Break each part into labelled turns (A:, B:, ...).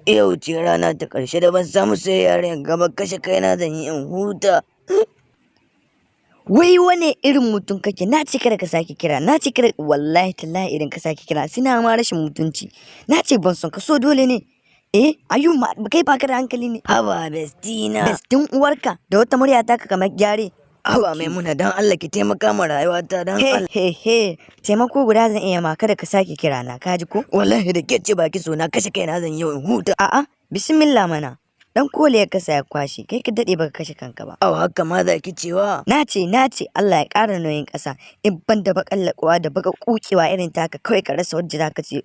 A: Yau ce rana ta ƙarshe da ban samu sai yaren gaba, kashe kaina zan yi in huta. Wai wane irin mutum kake? Na ce kada ka sake kira, na ce kada. Wallahi tallahi idan ka sake kira suna ma rashin mutunci. Na ce ban son ka, so dole ne. Eh, ayu ma kai baka da hankali ne. Haba bestie na. Bestin uwarka da wata murya taka kamar gyare. Haba Maimuna, dan Allah ki taimaka ma rayuwata, dan Allah. He he, taimako guda zan iya ma, kada ka sake kira na, ka ji ko? Wallahi da ke ce baki so na, kashe kaina zan yi in huta. A'a, bismillah mana. Dan kole ya kasa ya kwashe, kai ka dade baka kashe kanka ba. Au, haka ma za ki cewa? Na ce, na ce Allah ya ƙara nauyin ƙasa, in ban da baƙar laƙuwa da baka kukewa irin taka, kawai ka rasa wadda zaka ce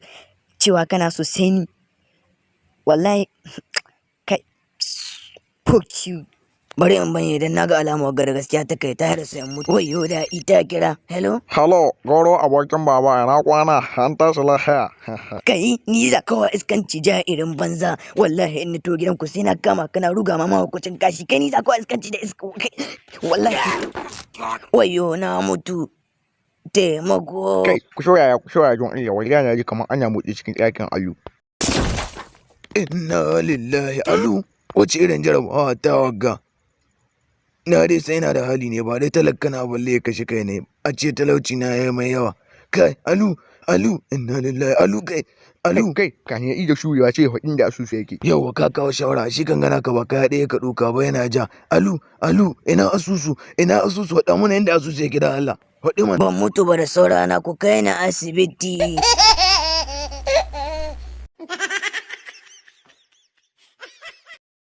A: cewa kana so sai ni. Wallahi kai, fuck you. Bari in banye idan naga alamar gar gaskiya ta kai ta sai in mutu. Wayyo da ita kira. Hello?
B: Hello, goro abokin baba, ina kwana, an tashi lafiya?
A: Kai, ni za kawa iskanci, irin banza. Wallahi in to gidan ku sai na kama kana ruga ma mahaukacin kashi. Kai, ni za kawa iskanci da iska. Wallahi. Wayyo, na mutu. Taimako.
B: Kai, ku shoya ku shoya don iya, wallahi na ji kamar ana motsi cikin ɗakin Alu.
C: Inna lillahi, Alu, wace irin jarabawa ta wagga? Na dai sai na da hali ne, ba dai talaka na balle ya kashe kai ne a ce talauci na yayi mai yawa. Kai Alu, Alu, inna lillahi, Alu, kai Alu.
B: Kai, kan ya ida shurewa ce faɗin da asusu yake.
C: Yauwa, ka kawo shawara. Shi kan gana ka ba kaya ɗaya ka ɗauka ba yana ja. Alu, Alu, ina asusu, ina asusu? Faɗa mana inda asusu yake da Allah, faɗi mana.
A: Ban mutu ba, da saurana, ku kai na asibiti.